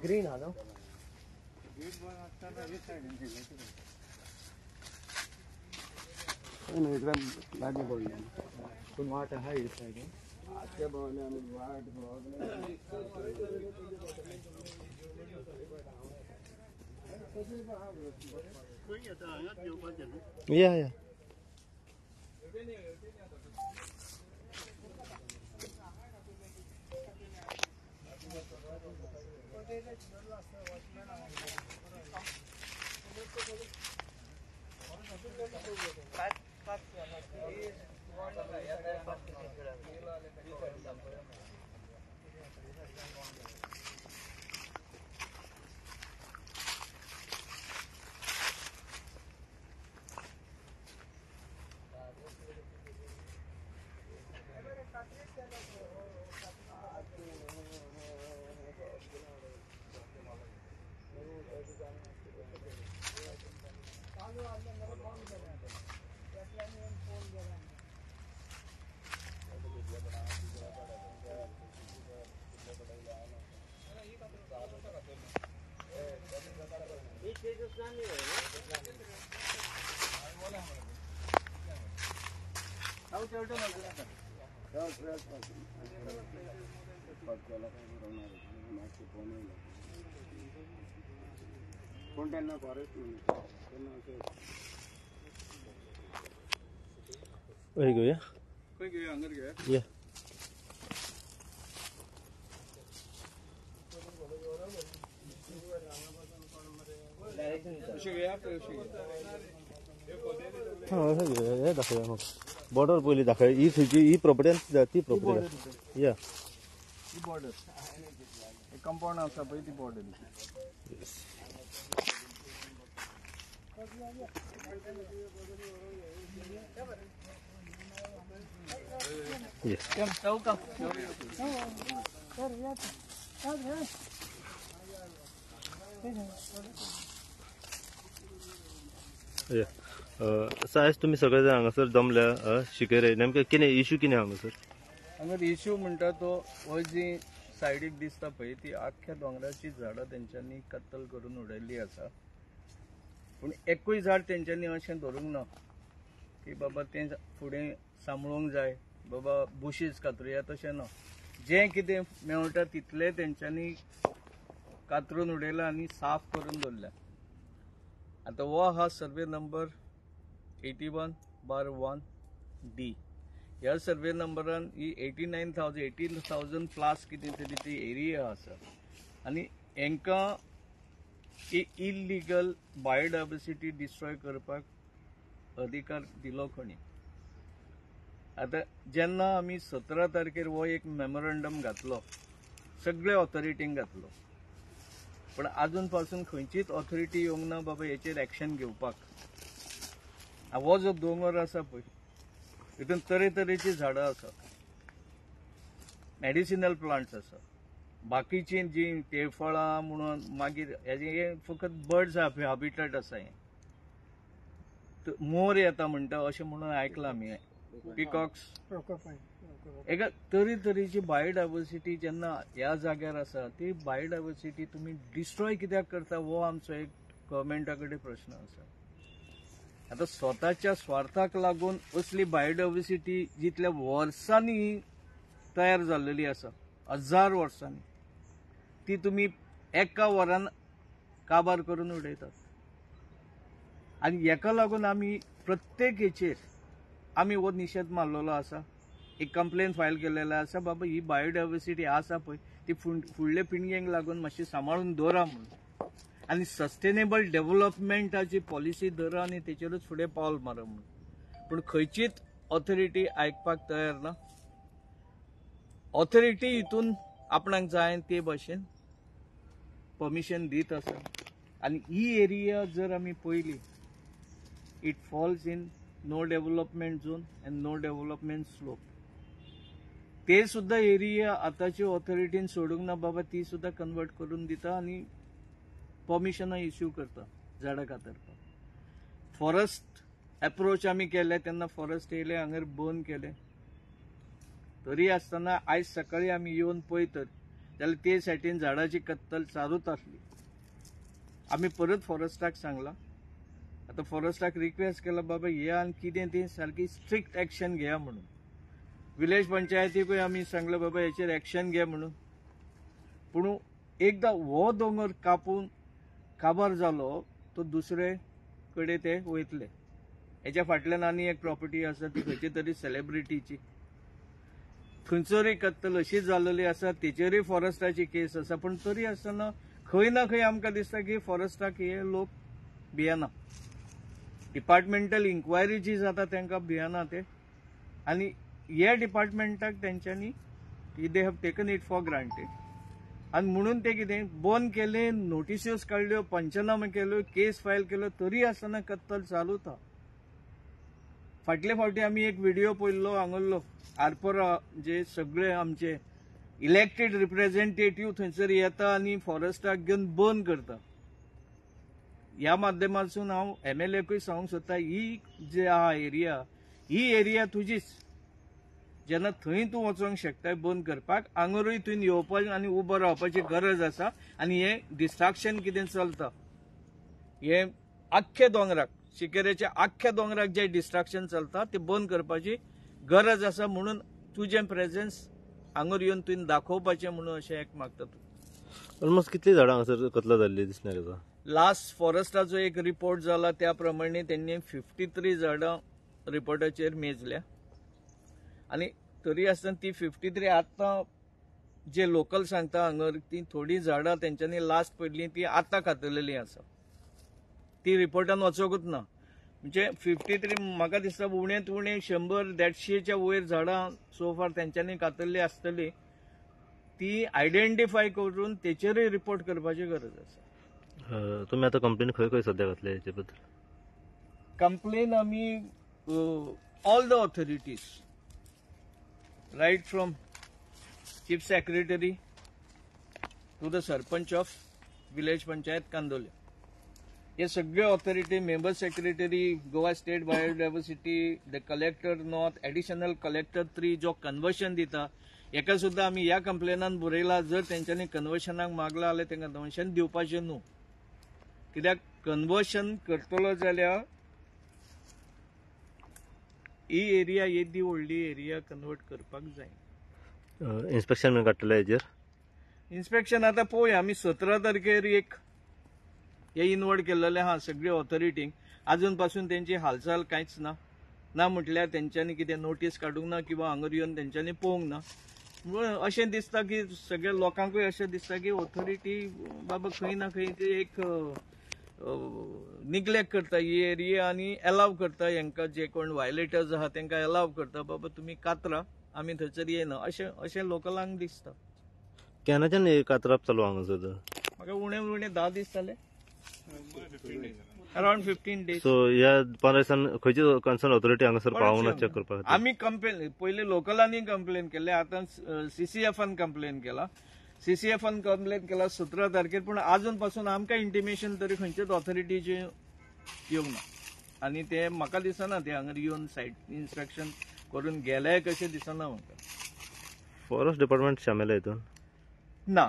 Green हा न्हू लागीं पडलें पूण वाट आहा ही सायडीन आते भोंवले आमी वाट भोंवले. या या कोण तेन्ना फॉरेस्ट तेन्ना खंय घेवया खंय घेवया हांगर घेवया या हां हे दाखया म्हाका बॉर्डर पयली दाखय ही खंयची ही प्रॉपर्टी ती प्रॉपर्टी या ही बॉर्डर कंपाऊंड आसा पळय ती बॉर्डर. Yes. सायज तुमी सगळे जाण हांगासर जमल्या शिकयरे नेमके कितें इशू कितें हांगासर? हांगासर इशू म्हणटा तो हो जी सायडीक दिसता पळय ती आख्ख्या दोंगराची झाडां तेंच्यांनी कत्तल करून उडयल्ली आसा. पूण एकूय झाड तेंच्यांनी अशें धरूंक ना की बाबा तें फुडें सांबाळूंक जाय, बाबा बुशीज कातरुया, तशें ना. जें कितें मेळटा तितलें तेंच्यांनी कातरून उडयलां आनी साफ करून दवरल्या. आतां हो आहा सर्वे नंबर 81/1D. ह्या सर्वे नंबरान ही 89,000 18,000 प्लस कितें तरी ती एरिया आसा आनी हेंकां ही इलिगल बायोडायवर्सिटी डिस्ट्रॉय करपाक अधिकार दिलो कोणी. आतां जेन्ना आमी 17 तारखेर हो एक मेमोरंडम घातलो, सगळे ऑथॉरिटींक घातलो, पण आजून पासून खंयचीच ऑथॉरिटी येवंक ना बाबा हेचेर एक्शन घेवपाक. हो जो दोंगर आसा पळय हितून तरेतरेची झाडां आसा, मेडिसिनल प्लांट्स आसा, बाकीची जी तेफळां म्हणून मागीर हेजें फकत बर्ड्स हॅबिटेट आसा. हें मोर येता म्हणटा अशें म्हणून आयकलां आमी, पिकॉक्स, एका तरेतरेची बायोडायवर्सिटी जेन्ना ह्या जाग्यार आसा ती बायोडायवर्सिटी तुमी डिस्ट्रॉय कित्याक करता हो आमचो एक गव्हर्मेंटा कडेन प्रश्न आसा. आतां स्वताच्या स्वार्थाक लागून असली बायोडायवर्सिटी जितल्या वर्सांनी तयार जाल्लेली आसा, हजार वर्सांनी, ती तुमी एका वरान काबार करून उडयतात. आनी हेका लागून आमी प्रत्येक हेचेर आमी हो निशेध मारलेलो आसा, एक कंप्लेन फायल केलेलो आसा बाबा ही बायोडायवर्सिटी आसा पळय ती फुडले पिळगेंक लागून मातशी सांबाळून दवरा म्हणून, आनी सस्टेनेबल डेव्हलपमेंटाची पॉलिसी धरा आनी तेचेरूच फुडें पावल मारा म्हणून. पूण खंयचीच ऑथॉरिटी आयकपाक तयार ना. ऑथॉरिटी हितून आपणाक जाय ते भाशेन परमिशन दीत आसा. आनी ही एरिया जर आमी पळयली, it falls in no development zone and no development slope. ते सुद्धा एरिया आतांची ऑथॉरिटीन सोडूंक ना बाबा, ती सुद्धा कन्वर्ट करून दिता आनी परमिशनां इश्यू करता झाडां कातरपाक. फॉरेस्ट एप्रोच आमी केले तेन्ना फॉरेस्ट येयले हांगर बंद केले, तरी आसतना आयज सकाळी आमी येवन पळयत जाल्यार ते सायडीन झाडाची कत्तल चालूच आसली. आमी परत फॉरेस्टाक सांगलां, आतां फॉरेस्टाक रिक्वेस्ट केला बाबा हे आनी कितें तें सारकी स्ट्रिक्ट एक्शन घेया म्हणून. विलेज पंचायतीकूय आमी सांगलें बाबा हेचेर एक्शन घे म्हणून. पूण एकदां हो दोंगर कापून काबार जालो तो दुसरे कडेन ते वयतले. हेच्या फाटल्यान आनी एक प्रॉपर्टी आसा ती खंयची तरी सेलेब्रिटीची, थंयसरूय कत्तल अशी जाल्ली आसा, तेचेरूय फॉरेस्टाची केस आसा. पूण तरी आसतना खंय ना खंय आमकां दिसता की फॉरेस्टाक हे लोक भियेना, डिपार्टमेंटल इन्क्वायरी जी जाता तांकां भियेना ते. आनी ह्या डिपार्टमेंटाक तेंच्यांनी they have taken it for granted. आनी म्हणून ते कितें बंद केले, नोटिस्योच काडल्यो, पंचनामे केल्यो, केस फायल केल्यो, तरी आसतना कत्तल चालूच आसा. फाटले फावटी आमी एक व्हिडिओ पळयल्लो हांगल्लो आरपोरा जे सगळे आमचे इलेक्टेड रिप्रेझेंटेटीव थंयसर येता आनी फॉरेस्टाक घेवन बंद करता. ह्या माध्यमांतसून हांव एमएलएकूय सांगूंक सोदता, ही जे आहा एरिया, ही एरिया तुजीच, जेन्ना थंय तूं वचोंक शकता बंद करपाक, हांगारूय तुवें येवपाची आनी उबो रावपाची गरज आसा. आनी हें डिस्ट्रक्शन कितें चलता हें आख्ख्या दोंगराक, शिकेरेच्या आख्ख्या दोंगराक जें डिस्ट्रक्शन चलता तें बंद करपाची गरज आसा. म्हणून तुजें प्रेझेन्स हांगर येवन तुवें दाखोवपाचें म्हणून अशें एक मागता. तूं ऑलमोस्ट कितली झाडां हांगासर कत्ल जाल्ली दिसना तुका? लास्ट फॉरेस्टाचो एक रिपोर्ट जाला त्या प्रमाणे तेंणी 53 झाडां रिपोर्टाचेर मेजल्या. आनी तरी आसतना ती 53 आतां जे लोकल सांगता हांगर ती थोडीं झाडां तेंच्यांनी लास्ट पडली ती आतां कातरलेली आसा, ती रिपोर्टान वचोकूच ना. म्हणजे 53 म्हाका दिसता उणेंत उणें 100-150च्या वयर झाडां सो फार तेंच्यांनी कातरली आसतली. ती आयडेंटिफाय करून तेचेरूय रिपोर्ट करपाची गरज आसा. तुमी आतां कंप्लेन खंय खंय सद्या घातल्या हेचे बद्दल? कंप्लेन आमी all the authorities, right from chief secretary to the sarpanch of village panchayat Candolim, हे सगळे authority, member secretary Goa state biodiversity, the collector north, additional collector 3 जो कन्वर्शन दिता हेका सुद्दां आमी ह्या कंप्लेनान बरयला. जर तेंच्यांनी कन्वर्शनाक मागला जाल्यार तांकां कन्वर्शन दिवपाचें न्हू, कित्याक कन्वर्शन करतलो जाल्यार ही एरिया येदी व्हडली एरिया कन्वर्ट करपाक जाय. इन्स्पेक्शन काडटले हेजेर? इन्स्पेक्शन आतां पळोवया. आमी 17 तारखेर एक हे इनवर्ड केल्लेले आहा सगळे ऑथॉरिटींक, आजून पासून तेंची हालचाल कांयच ना. ना म्हटल्यार तेंच्यांनी कितें नोटीस काडूंक ना किंवा हांगर येवन तेंच्यांनी पळोवंक ना. म्हणून अशें दिसता की सगळ्या लोकांकूय अशें दिसता की ऑथॉरिटी बाबा खंय ना खंय ती एक निग्लेक्ट करता ही एरिया आनी एलाव करता हेंकां, जे कोण वायलेटर्स आहा तेंकां एलाव करता बाबा तुमी कातरा, आमी थंयसर येना, अशें अशें लोकलांक दिसता. केन्नाच्यान कातरप चालू हांगासर? म्हाका उणें उणें 10 दीस जाले, अरावंड 15 डेज. सो ह्या 15 दिसान खंयची कन्सर्न ऑथॉरिटी हांगासर पावूंक ना चॅक करपाक? आमी कंप्लेन पयलीं लोकलांनी कंप्लेन केल्ले, आतां सीसीएफान कंप्लेन केला, सीसीएफान कंप्लेन केला 17 तारखेर, पूण आजून पासून आमकां इंटिमेशन तरी खंयचेच ऑथॉरिटीचें येवंक ना. आनी ते म्हाका दिसना ते हांगा येवन सायट इन्स्पेक्शन करून गेले कशें दिसना म्हाका. फॉरेस्ट डिपार्टमेंट शामेल हितून ना,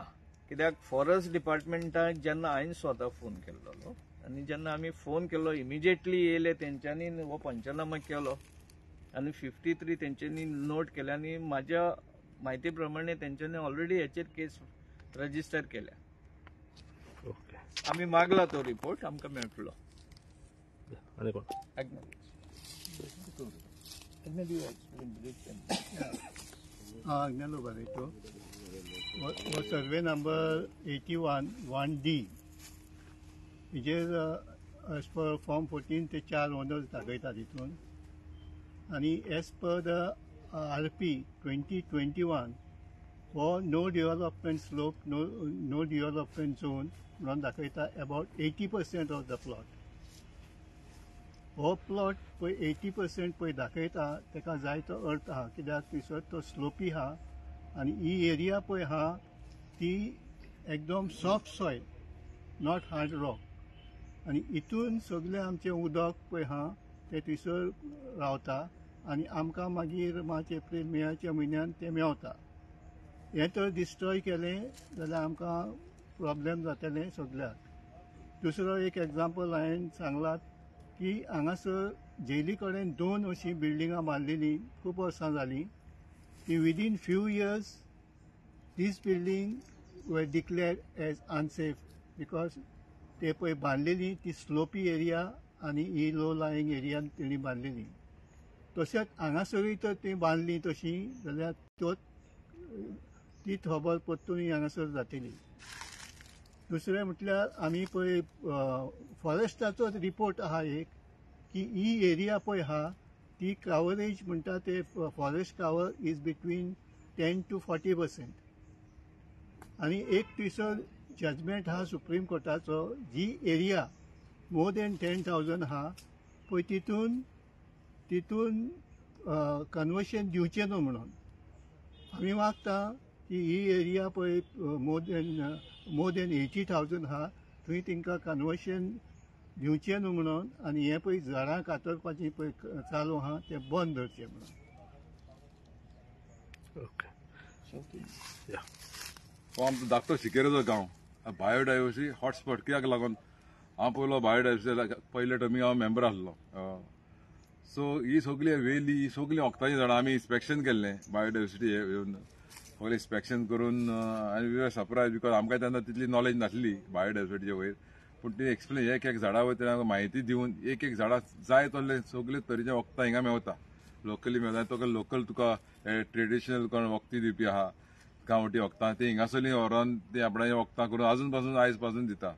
कित्याक फॉरेस्ट डिपार्टमेंटाक जेन्ना हांवें स्वता फोन केल्लो आनी जेन्ना आमी फोन केलो इमिजिएटली येयले तेंच्यांनी हो पंचनामा केलो आनी 53 तेंच्यांनी नोट केले आनी म्हाज्या म्हायती प्रमाणे तेंच्यांनी ऑलरेडी हेचेर केस रजिस्टर केल्या. ओके, आमी मागला तो रिपोर्ट आमकां मेळटलो. आनी कोण? Agnelo Barreto. हो सर्वे नंबर 81 1D हेजेर एज पर फॉर्म 14 ते 4 ओनर्स दाखयता तितून आनी एज पर the RP 2021 हो no development slope, no development zone म्हणून दाखयता अबाउट 80% ऑफ the plot. हो प्लॉट पळय 80% पळय दाखयता ताका जाय तो अर्थ आहा, कित्याक थंयसर तो स्लोपी आहा आनी ही एरिया पळय आहा ती एकदम soft soil, not hard rock, आनी हितून सगळें आमचें उदक पळय आहा तें थंयसर रावता आनी आमकां मागीर मार्च एप्रील मेयाच्या म्हयन्यान तें मेवता. हें तर डिस्ट्रॉय केलें जाल्यार आमकां प्रॉब्लेम जातले सगल्याक. दुसरो एक एग्जाम्पल हांवें सांगलां की हांगासर जेली कडेन 2 अशीं बिल्डिंगां बांदलेलीं खूब वर्सां जालीं ती within few years these building were declared as unsafe because ते पळय बांदलेली ती स्लोपी एरिया आनी ही लो लायींग एरियान तेणी बांदलेली. तशेंच हांगासरूय तर ती बांदली तशी जाल्यार तो ती खबर परतून हांगासर जातली. दुसरें म्हटल्यार आमी पळय फॉरेस्टाचोच रिपोर्ट आहा एक की ही एरिया पळय आहा ती कवरेज म्हणटा ते forest cover is between 10 to 40%. आनी एक थंयसर जजमेंट आहा सुप्रीम कोर्टाचो जी एरिया मोर देन 10,000 आहा पळय तितून तितून कन्वर्शन दिवचें न्हू म्हणून आमी मागता की ही एरिया पळय मोर देन 80,000 आहा थंय तांकां कन्वर्शन दिवचें न्हू म्हणून आनी हें पळय झाडां कातरपाचें पळय चालू आहा तें बंद दवरचें म्हणून. ओके. हो आमचो धाकटो शिकेरेचो गांव बायोडायवर्सिटी हॉटस्पॉट कित्याक लागून हांव पयलो बायोडायवर्सिटी पयले टर्मी हांव मेंबर आसलो. सो ही सगळी वेली ही सगळीं वखदाचीं झाडां आमी इन्स्पेक्शन केल्लें बायोडायवर्सिटी येवन सगळें इन्स्पेक्शन करून आनी we are surprise because आमकां तेन्ना तितली नॉलेज नासली बायोडायवर्सिटीचे वयर पूण ती एक्सप्लेन एक एक झाडां वयर आमकां म्हायती दिवन एक एक झाडां जाय तसले सगळे तरेचे वखदां हिंगा मेवता लोकली मेवता. तुका लोकल तुका ट्रेडिशनल कोण वखदी दिवपी आहा गांवठी वखदां ती हिंगासरलीं व्हरोन ती आपणाची वखदां करून आजून पासून आयज पासून दिता.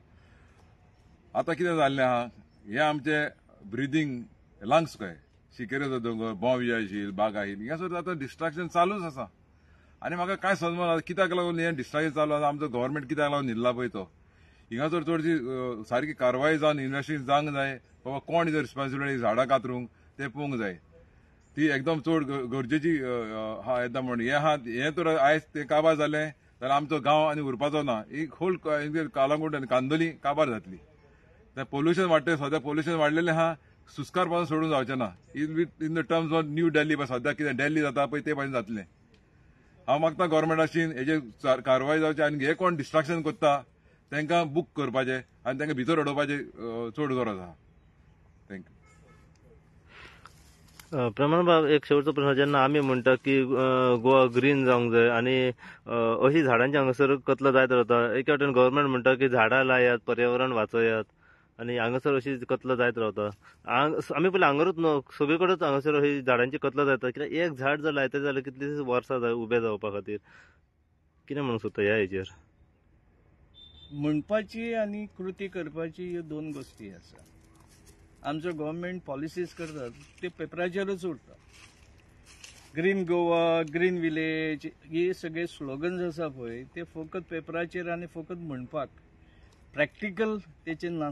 आतां कितें जाल्लें आहा हें आमचें ब्रिदींग लंग्स कहे शिकेरेचो दोंगर बोंविया हिल बागा हिल हिंगासर आतां डिस्ट्रक्शन चालूच आसा. आनी म्हाका कांय समजना कित्याक लागून हें डिस्ट्रक्शन चालू आसा. आमचो गव्हर्मेंट कित्याक लागून न्हिदला पळय तो हिंगासर चडशी सारकी कारवाय जावन इन्वेस्टिगेशन जावंक जाय बाबा कोण is responsibility झाडां कातरूंक तें पळोवंक जाय. ती एकदम चड गरजेची आहा येता म्हण हें आहा हें तर आयज तें काबार जालें जाल्यार आमचो गांव आनी उरपाचो ना. ही होल कालांगूट आनी कांदोली काबार जातली. तें पोल्युशन वाडटलें. सद्या पोल्युशन वाडलेलें आहा सुस्कार पासून सोडून जावचें ना. In the terms of New Delhi पळय सद्या कितें दिल्ली जाता पळय ते पासून जातलें. हांव मागता गव्हर्मेंटाशीन हेजेर कारवाय जावची आनी हे कोण डिस्ट्रक्शन करता तांकां बूक करपाचें आनी तांकां भितर उडोवपाचें चड गरज आहा. Thank you. प्रमाण बाब एक शेवटचो प्रश्न. जेन्ना आमी म्हणटा की गोवा ग्रीन जावंक जाय आनी अशी झाडांची हांगासर कत्ल जायत रावता, एके वटेन गव्हर्मेंट म्हणटा की झाडां लायात पर्यावरण वाचयात आनी हांगासर अशी कत्ल जायत रावता. आमी पयलीं हांगारूच न्हू सगळे कडेच हांगासर अशी झाडांची कत्ल जाता. कित्याक एक झाड जर लायतलें जाल्यार कितलींशींच वर्सां जाय उबें जावपा खातीर. कितें म्हणूंक सोदता ह्या हेजेर? म्हणपाची आनी कृती करपाची ह्यो दोन गोश्टी आसा. आमचो गव्हर्मेंट पॉलिसीज करतात ते पेपराचेरूच उरता. ग्रीन गोवा ग्रीन विलेज हे सगळे स्लोगन्स आसा पळय ते फकत पेपराचेर आनी फकत म्हणपाक, प्रॅक्टिकल तेचेर ना.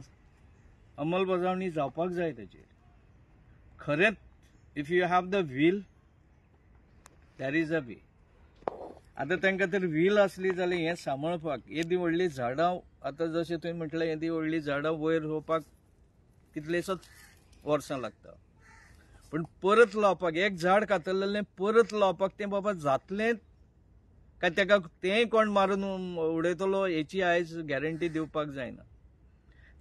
अंमलबजावणी जावपाक जाय तेचेर. खरेंच if you have the will there is a way. आतां तांकां तर व्हील आसली जाल्यार हें सांबाळपाक येदी व्हडलीं झाडां आतां जशें तुवें म्हटलें येदी व्हडलीं झाडां वयर रोवपाक कितलेशेच वर्सां लागता, पूण परत लावपाक एक झाड कातरलेलें परत लावपाक तें बाबा जातलें काय ताका तेंय कोण मारून उडयतलो हेची आयज गॅरंटी दिवपाक जायना.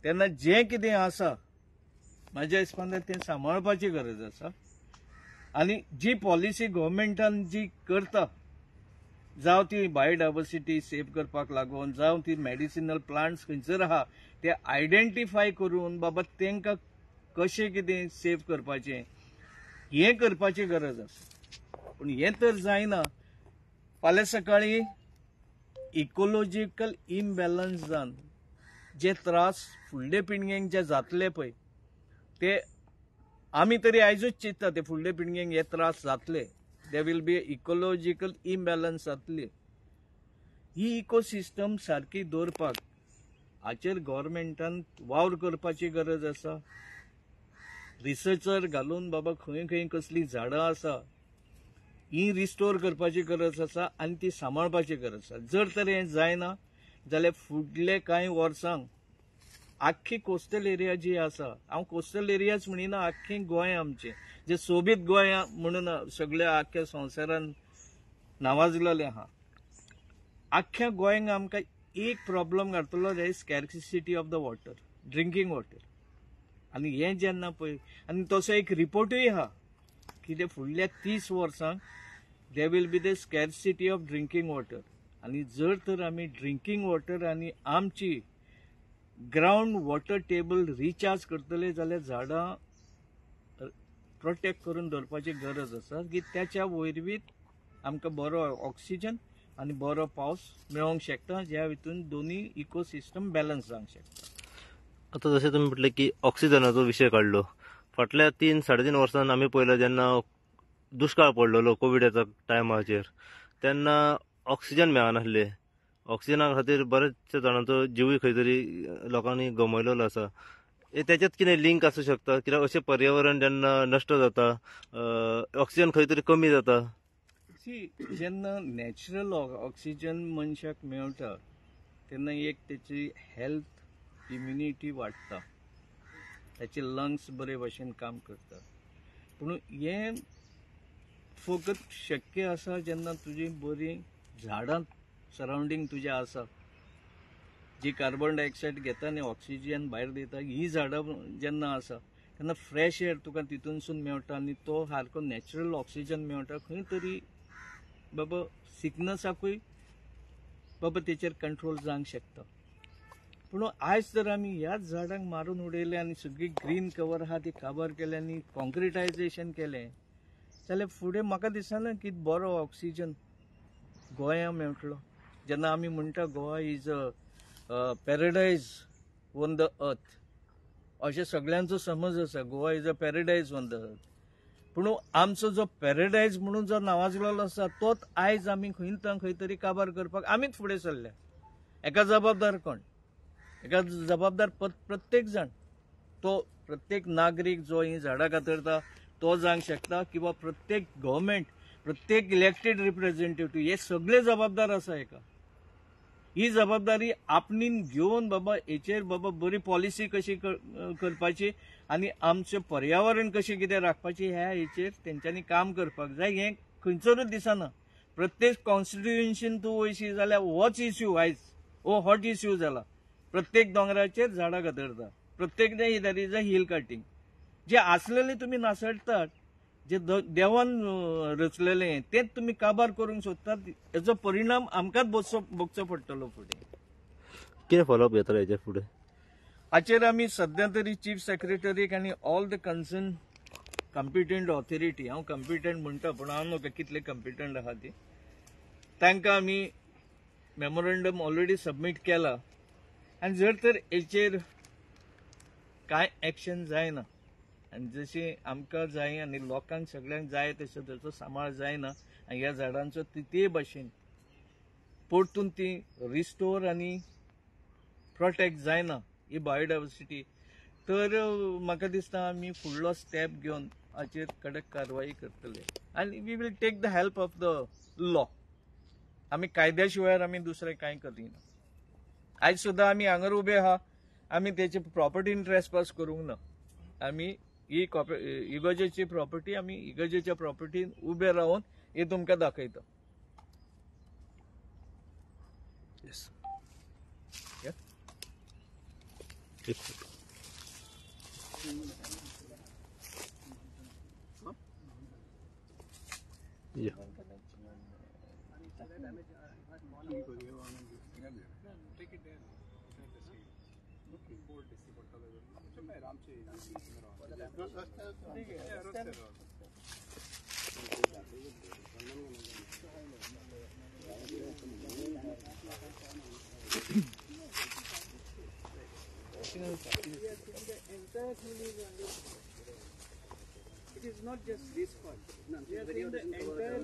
तेन्ना जें कितें आसा म्हाज्या हिसपान तें सांबाळपाची गरज आसा. आनी जी पॉलिसी गव्हर्मेंटान जी करता जावं ती बायोडायवर्सिटी सेव करपाक लागून जावं ती मेडिसिनल प्लांट्स खंयसर आहा ते आयडेंटिफाय करून बाबा तांकां कशें कितें सेव करपाचें हें करपाची गरज आसा. पूण हें तर जायना. फाल्यां सकाळीं इकोलॉजिकल इमबॅलन्स जावन जे त्रास फुडले पिळगेंक जे जातले पळय ते आमी तरी आयजूच चिंतता ते फुडले पिळगेंक हे त्रास जातले. There will be ecological imbalance जातली. ही इकोसिस्टम सारकी दवरपाक हाचेर गव्हर्मेंटान वावर करपाची गरज आसा. रिसर्चर घालून बाबा खंय खंय कसलीं झाडां आसा ही रिस्टोर करपाची गरज आसा आनी ती सांबाळपाची गरज आसा. जर तर हें जायना जाल्यार फुडले कांय वर्सांक आख्खी कोस्टल एरिया जी आसा, हांव कोस्टल एरियाच म्हणिना, आख्खें गोंय आमचें जें सोबीत गोंय म्हणून सगळ्या आख्ख्या संवसारान नावाजलेलें आहा आख्ख्या गोंयांक आमकां एक प्रॉब्लम घालतलो, that is scarcity of the water, drinking water. आनी हें जेन्ना पळय, आनी तसो एक रिपोर्टूय आहा कितें फुडल्या 30 वर्सांक there will be the scarcity of drinking water. आनी जर तर आमी ड्रिंकींग वॉटर आनी आमची ग्रावंड वॉटर टेबल रिचार्ज करतले जाल्यार झाडां प्रोटेक्ट करून दवरपाची गरज आसा की त्याच्या वरवीं आमकां बरो ऑक्सिजन आनी बरो पावस मेळोंक शकता, ज्या हितून दोनूय इकोसिस्टम बॅलन्स जावंक शकता. आतां जशें तुमी म्हटलें की ऑक्सिजनाचो विशय काडलो, फाटल्या 3-3.5 वर्सांन आमी पळयलो जेन्ना दुश्काळ पडलेलो कोविडाच्या टायमाचेर तेन्ना ऑक्सिजन मेळनासलें. ऑक्सिजना खातीर बऱ्याचशा जाणांचो जिवूय खंय तरी लोकांनी गमयलेलो आसा. तेच्यात कितें लिंक आसूं शकता कित्याक अशें पर्यावरण जेन्ना नश्ट जाता ऑक्सिजन खंय तरी कमी जाता. सी, जेन्ना नॅचरल ऑक्सिजन मनशाक मेळटा तेन्ना एक तेची हेल्थ इम्युनिटी वाडटा, ताचे लंग्स बरे भशेन काम करता. पूण हें फकत शक्य आसा जेन्ना तुजी बरी झाडां सरावंडींग तुजें आसा, जी कार्बन डायऑक्सायड घेता आनी ऑक्सिजन भायर दिता. ही झाडां जेन्ना आसा तेन्ना फ्रेश एअर तुका तितूनसून मेळटा आनी तो सारको नॅचरल ऑक्सिजन मेळटा. खंय तरी बाबा सिकनसाकूय बाबा तेचेर कंट्रोल जावंक शकता. पूण आयज जर आमी ह्याच झाडांक मारून उडयले आनी सगळी ग्रीन कवर आहा ती काबार केली आनी कॉन्क्रिटायजेशन केलें जाल्यार फुडें म्हाका दिसना की बरो ऑक्सिजन गोंया मेळटलो. जेन्ना आमी म्हणटा Goa is a paradise on the earth, अशें सगळ्यांचो समज आसा, Goa is a paradise on the earth. पूण आमचो जो पॅरडायज म्हणून जो नावाजलेलो आसा तोच आयज आमी खंय ना खंय तरी काबार करपाक आमीच फुडें सरल्या. एका जबाबदार कोण? एका जबाबदार प्रत्येक जाण, तो प्रत्येक नागरीक जो ही झाडां कातरता तो जावंक शकता, किंवा प्रत्येक गव्हर्मेंट, प्रत्येक इलेक्टेड रिप्रेझेंटेटिव्ह, हे सगळे जबाबदार आसा. एका ही जबाबदारी आपणीन घेवन बाबा हेचेर बाबा बरी पॉलिसी कशी करपाची आनी आमचें पर्यावरण कशें कितें राखपाचें ह्या हेचेर तेंच्यांनी काम करपाक जाय. हें खंयसरूच दिसना. प्रत्येक कॉन्स्टिट्युएन्सीन तूं वयशी जाल्यार होच इश्यू आयज हो हॉट इश्यू जाला. प्रत्येक दोंगराचेर झाडां कातरता, प्रत्येक there is a hill cutting. जे आसलेले तुमी नासडटात, जे देवान रचलेले तेच तुमी काबार करूंक सोदतात, हेचो परिणाम आमकांच भोगचो पडटलो फुडें. कितें फॉलोअप घेतलो हेच्या फुडें? हाचेर आमी सद्या तरी चीफ सेक्रेटरीक आनी all the concern competent authority, हांव कॉम्पिटंट म्हणटा पूण हांव न्हू कितले कॉम्पिटंट आहा ती, तांकां आमी मेमोरंडम ऑलरेडी सबमीट केला. आनी जर तर हेचेर कांय एक्शन जायना आनी जशें आमकां जाय आनी लोकांक सगळ्यांक जाय तशें ताचो सांबाळ जायना आनी ह्या झाडांचो ते भाशेन परतून ती रिस्टोर आनी प्रोटेक्ट जायना ही बायोडायवर्सिटी, तर म्हाका दिसता आमी फुडलो स्टेप घेवन हाचेर कडक कारवाई करतले आनी we will take the help of the law. आमी कायद्या शिवाय आमी दुसरें कांय करिना. आयज सुद्दां आमी हांगर उबे आहा, आमी तेचे प्रॉपर्टीन ट्रेसपास करूंक ना. आमी ही इगर्जेची प्रॉपर्टी आमी इगर्जेच्या प्रॉपर्टीन उबे रावन हे तुमकां दाखयता. It is not just this part. We are saying the entire.